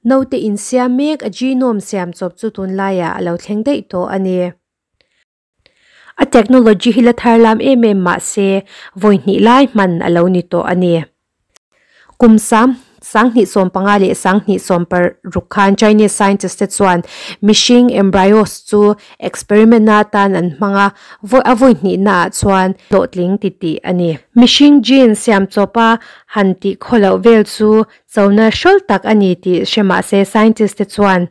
Naute insiam mek a genome siam chawp chu tunlaiah a lo thleng daih tawh a ni. A technology hi la thar lam em em mah se vawi hnih lai hman a lo ni tawh a ni. Kum sam 2015 leh 2016 khan Chinese scientist te chuan mihring embryos chu experiment na atan an hmang a, vawi a vawi hnihna ah chuan hlawhtling ti tih a ni. Mihring gene siam chawpa han tih khawloh vel chu chona hrawl tak a ni tih hre mah se scientist te chuan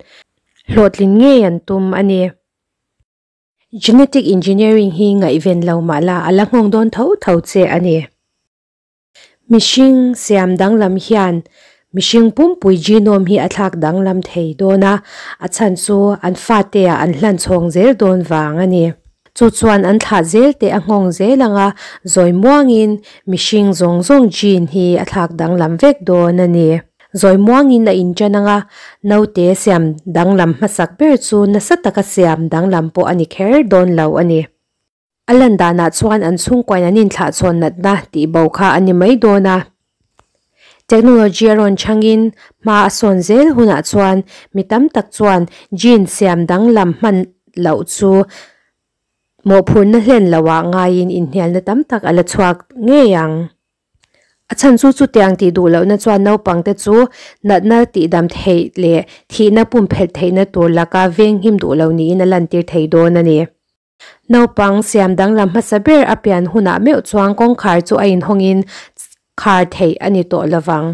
hlawhtlin ngei an tum a ni. Genetic engineering hi ngaihven lo mah la a la nghawng dawn tho tho che a ni. Mihring siam danglam hian mihring pumpui genome hi a thlak danglam thei dawn a, a chhan chu an fate ah an hlan chhawng zel dawn vang a ni. Chu chuan an thlah zel te a nghawng zel ang a, zawi muangin mihring zawng zawng gene hi a thlak danglam vek dawn a ni. Zawi muangin a inṭan ang a, naute siam danglam hmasak ber chu nasa taka siam danglam pawh a ni kher dawn lo a ni. A lan danah chuan an chhungkuain an inthlahchhawn natna tih bo kha a ni mai dawn a. Technology a rawn chhangin hma a sawn zel hunah chuan mi tam tak chuan gene siam danglam hman loh chu mawhphurhna hlen loah ngaiin inhnialna tam tak a la chhuak ngei ang. A chhan chu chutiang tih duh lohna chuan naupangte chu natna tihdam theih leh thihna pumphelh theihna tur laka venghim duh lo niin a lantir thei dawn a ni. Naupang siam danglam hmasa ber a pian hunah meuh chuan kawngkhar chu a inhawngin khar theih a ni tawh lovang.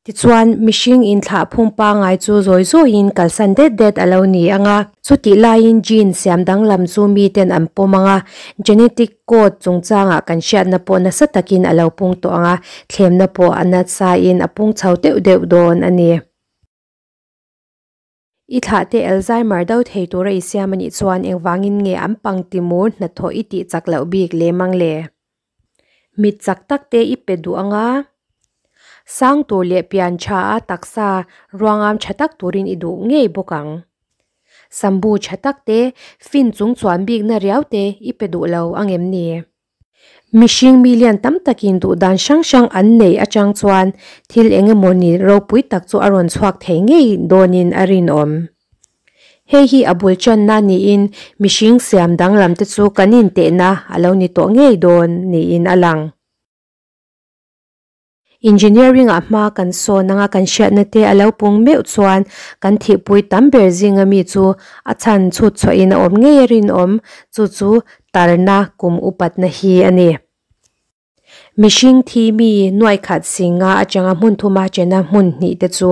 Tichuan, mihring inthlah phung pangngai chu zawi zawiin kalsan det det a lo ni ang a. Chutih laiin gene siam danglam chu miten an pawm ang a, genetic code chungchangah kan hriatna pawh nasa takin a lo pung tawh ang a, thlemna pawh a nasain a pung chho deuh deuh dawn a ni. I thlahte Alzheimer do thei tura i siam a nih chuan engvangin nge an pangtimur hnathawh i tih chak loh bik lem ang le? Mit chak tak te i pe duh ang a, sang tur leh pian tha a taksa ruangam tha tak turin i duh ngei bawk ang. Sambu tha tak te, fin chung chuan bikna riau te i pe duh lo ang em ni? Mihring million tam takin duhdan hrang hrang an nei atang chuan thil eng emaw ni ropui tak chu a rawn chhuak thei ngei dawnin a rinawm. Hei hi a bul channa niin mihring siam danglam te chu kan intehna a lo ni tawh ngei dawn niin a lang. Engineering ah hma kan sawn anga kan hriatna te a lo pung meuh chuan kan thihpui tam ber zinga mi chu a chhan chhut chhuahin a awm ngei a rinawm, chu chu tarna kum upatna hi a ni. Mihring thi mi nuaikhat singa atanga hmun thuma chena hmun hnih te chu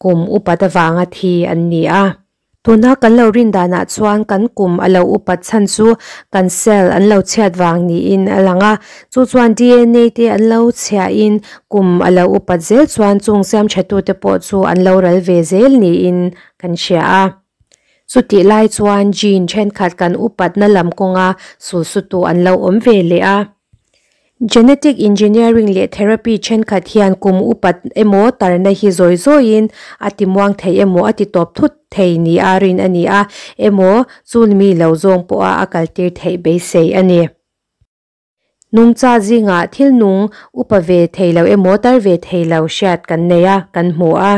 kum upat avanga thi an ni a. Tuna kan lo rin danah chuan kan kum a lo upat chhan chu kan cell an lo chhiat vang niin a lang a, chu chuan dna te an lo chhiahin kum a lo upat zel chuan chung siam thatute pawh chu an lo ral ve zel niin kan hria a. Chutih lai chuan gene thenkhat kan upatna lam kawnga sulsutu an lo awm ve leh a. Genetic engineering leh therapy thenkhat hian kum upat emaw tarna hi zawi zawiin a ti muang thei emaw a ti tawp thut thei ni a rin a ni a, emaw chun mi lo zawng pawha a kaltir theih beisei a ni. Nungcha zingah thil nung upa ve thei lo emaw tar ve thei lo hriat kan nei a, kan hmu a.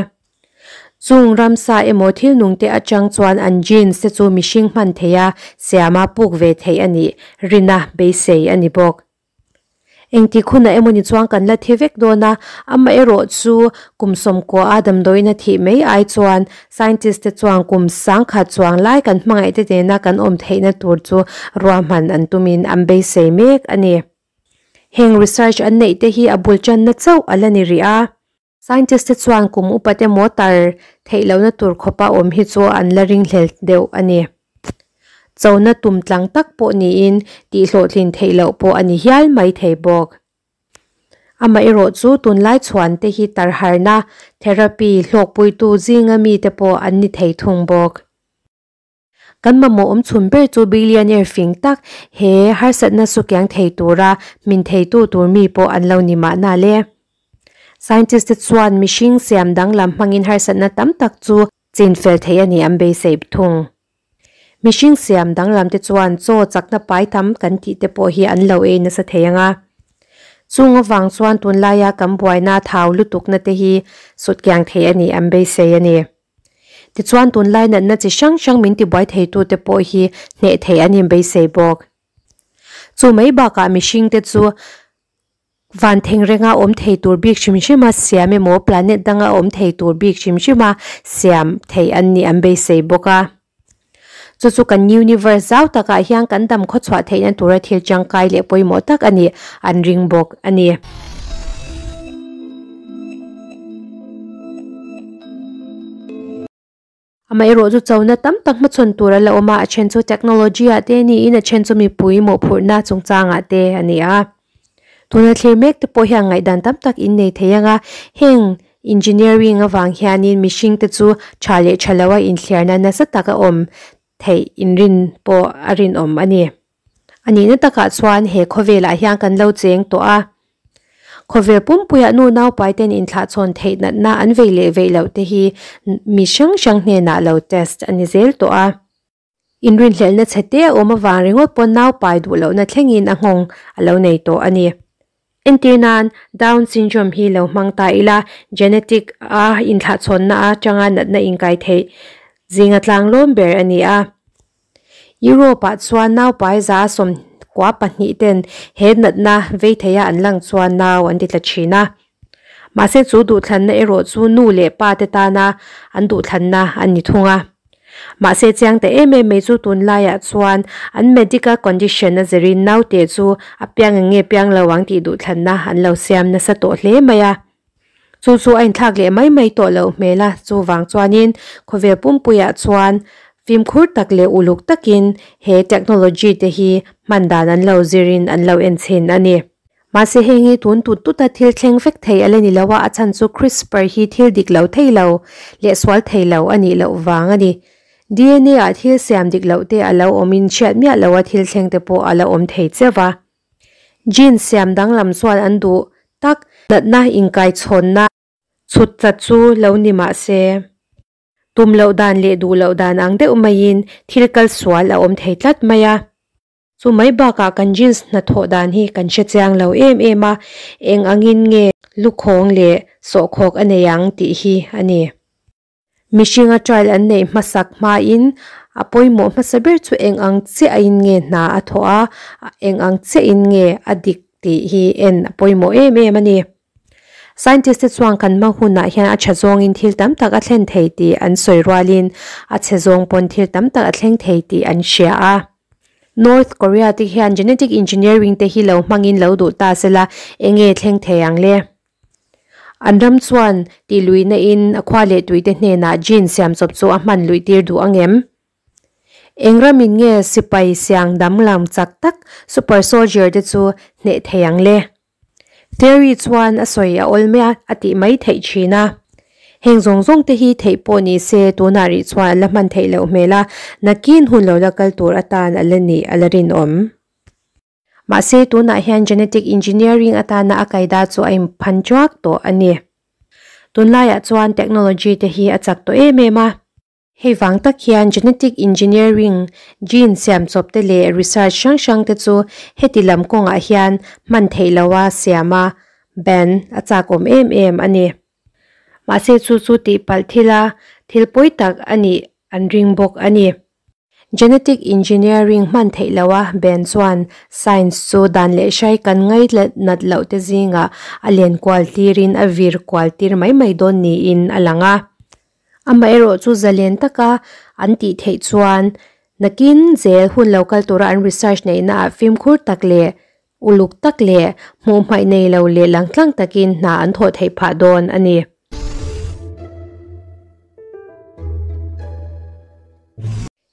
Chung ramsa emaw thil nungte atang chuan an genes te chu mihring hman theia siama puk ve theih a nih rina beisei a ni bawk. Engtik hunah emaw ni chuan kan la thi vek dawn a, amaherawh chu kum sawmkua a damdawiin a thih mai ai chuan scientist te chuan kum sangkhat chuang lai kan hmangaih te nena kan awm theihna tur chu ruahman an tumin an beisei mek a ni. Heng research an neih te hi a bul tanna chauh a la ni rih a. Scientist te chuan kum upat emaw tar theih lohna tur khawpa awm hi chu an la ringhlel deuh a ni. Chona tum tlang tak pawh niin tih hlawhtlin theih loh pawh a ni hial mai thei bawk. Amaherawh chu tunlai chhuan te hi tar harna, therapy, hlawkpuitu zinga mite pawh an ni thei thung bawk. Kan mamawh awm chhun ber chu billionaire fing tak he harsatna sukiang thei tura min theitu tur mi pawh an lo ni mahna le. Scientist te chuan mihring siam danglam hmangin harsatna tam tak chu chinfel thei a ni an beisei thung. Mihring siam danglam te chuan chaw chakna pai tam kan tih te pawh hi an lo ei nasa thei ang a. Chung avang chuan tunlaia kan buaina thau lutukna te hi sutkiang thei a ni an beisei a ni. Tichuan tunlai natna chi hrang hrang min tibuai theitute pawh hi hneh theih an inbeisei bawk. Chu mai bakah mihringte chu van thengrenga awm thei tur bik hrim hrima siam emaw planet danga awm thei tur bik hrim hrima siam theih an nih an beisei bawk a. Chu chu kan universe zau takah hian kan dam khawchhuah theihna tura thil tangkai leh pawimawh tak a nih an ring bawk a ni. Amaherawh chu chona tam tak hmachhawn tur a la awm a, a then chu technology ah te niin a then chu mipui mawhphurhna chungchangah te a ni a. Tuna thlir mek te pawh hian ngaihdan tam tak in nei thei ang a, heng engineering avang hianin mihring te chu tha leh tha lo a inthliarna nasa tak a awm theih inrin pawh a rinawm a ni. A nihna takah chuan he khawvelah hian kan lo cheng tawh a, Khawvel pumpuiah nu naupaiten inthlahchhawn theih natna an vei leh veih loh te hi mi hrang hrang hnenah lo test a ni zel tawh a. Inrinhlelhna chhe te a awm avang ringawt pawn naupai duh lohna thlengin a nghawng a lo nei tawh a ni. Entir nan, Down syndrome hi lo hmang ta ila, genetic a inthlahchhawnna atanga natna inkai theih zinga tlanglawm ber a ni a. Europe-ah chuan naupai 92 ten he natna vei theia an lang chuan nau an ti tla thin a. Mahse chu duhthlanna erawh chu nu leh pa te tana an duhthlanna a ni thung a. Mahse chiang ta em em mai chu tunlaiah chuan an medical condition a zirin naute chu a piang eng nge piang lo ang tih duhthlanna an lo siam nasa tawh hle mai a. Chu chu a inthlak leh mai mai tawh loh hmel a, chuvang chuanin khawvel pumpuiah chuan fimkhur tak leh uluk takin he technology te hi hman dan an lo zirin an lo en chhin a ni. Mahse heng hi tun tut tuta thil thleng vek thei a la ni lo a, a chhan chu CRISPR hi thil dik lo thei lo leh sual thei lo a nih loh vang a ni. DNA ah thil siam dik loh te a lo awmin hriat miah loha thil thleng te pawh a la awm thei cheu va. Gene siam danglam chuan an duh tak natna inkaichhawnna chhut chat chu lo ni mah se, tum loh dan leh duh loh dan ang deuh maiin thil kal sual a awm thei tlat mai a. Chu mai bakah kan genes hnathawh dan hi kan hre chiang lo em em a, eng angin nge lukhawng leh sawhkhawk a nei ang tih hi a ni. Mihringa trial an neih hmasak hmain a pawimawh hmasa ber chu eng ang chiahin nge hna a thawh a, eng ang chiahin nge a dik tih hi en a pawimawh em em a ni. Scientist te chuan kan hma hunah hian a tha zawngin thil tam tak a thlen thei tih an sawi rualin a chhe zawng pawn thil tam tak a thleng thei tih an hria a. North Korea te hian genetic engineering te hi lo hmangin lo duh ta sela enge thleng thei ang le? An ram chuan tih luihna in a khua leh tuite hnenah gene siam chawp chu a hman luih tir duh ang em? Eng ram in nge sipai siang damlam chak tak super soldier te chu hneh thei ang le? Theory chuan a sawi a awl mai a, a tih mai theih thin a. Heng zawng zawng te hi theih pawh ni se tunah rih chuan a la hman theih loh hmel a, nakin hun lo la kal tur atan a la nih a la rinawm. Mahse, tunah hian genetic engineering atana a kaida chu a inphan chuak tawh a ni. Tunlaiah chuan technology te hi a chak tawh em em a. Hei vang tak hian genetic engineering, gene siam chawp te leh research hrang hrang te chu heti lam kawngah hian hman theih loha siam a, ban a chakawm em em a ni. Mahse, chu chu tihpalh thila thil pawi tak a nih an ring bawk a ni. Genetic engineering hman theih loha ben chuan science chu dan leh hrai kan ngainat loh te zingah a len kual tirin a vir kual tir mai mai dawn niin a lang a. Amaherawh chu zalen taka an tih theih chuan nakin zel hun lo kal tura an research neihnaah fimkhur tak leh uluk tak leh hmuh hmaih nei lo leh langtlang takin hna an thawh theih phah dawn a ni.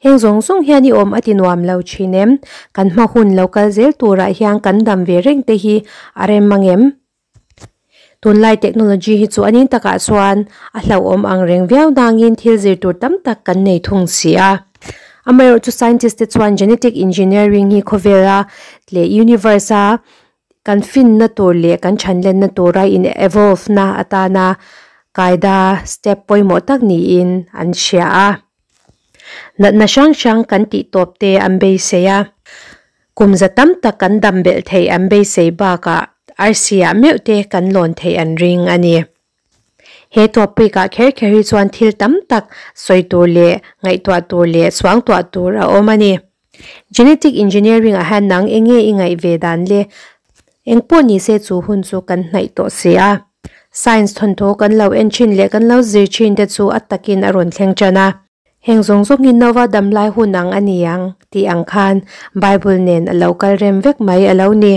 Heng zawng zawng hian i awm a ti nuam lo thin em? Kan hma hun lo kal zel turah hian kan dam ve reng te hi a rem ang em? Tunlai technology hi chu anin takah chuan a hlauhawm ang reng viau nangin thil zir tur tam tak kan nei thung si a. Amaherawhchu scientist te chuan genetic engineering hi khawvela leh universe a kan finna tur leh kan chhanlenna tura in evolve na atana kaida step pawimawh tak niin an hria a. Natna hrang hrang kan tih tawp te an beisei a, kum za tam tak kan dam belh theih an beisei bakah arsi ah meuh te kan lawn theih an ring a ni. He topic ah kher kher hi chuan thil tam tak sawi tur leh ngaihtuah tur leh suangtuah tur a awm a ni. Genetic engineering ah hian nang enge i ngaih ve dan le? Engpawh ni se chu hun chu kan hnaih tawh si a. Science thawnthaw kan lo en thin leh kan lo zir thin te chu a takin a rawn thleng tan a. Heng zawng zawng hi Nova damlai hun ang a ni ang tih ang khan Bible nen a lo kal rem vek mai a lo ni.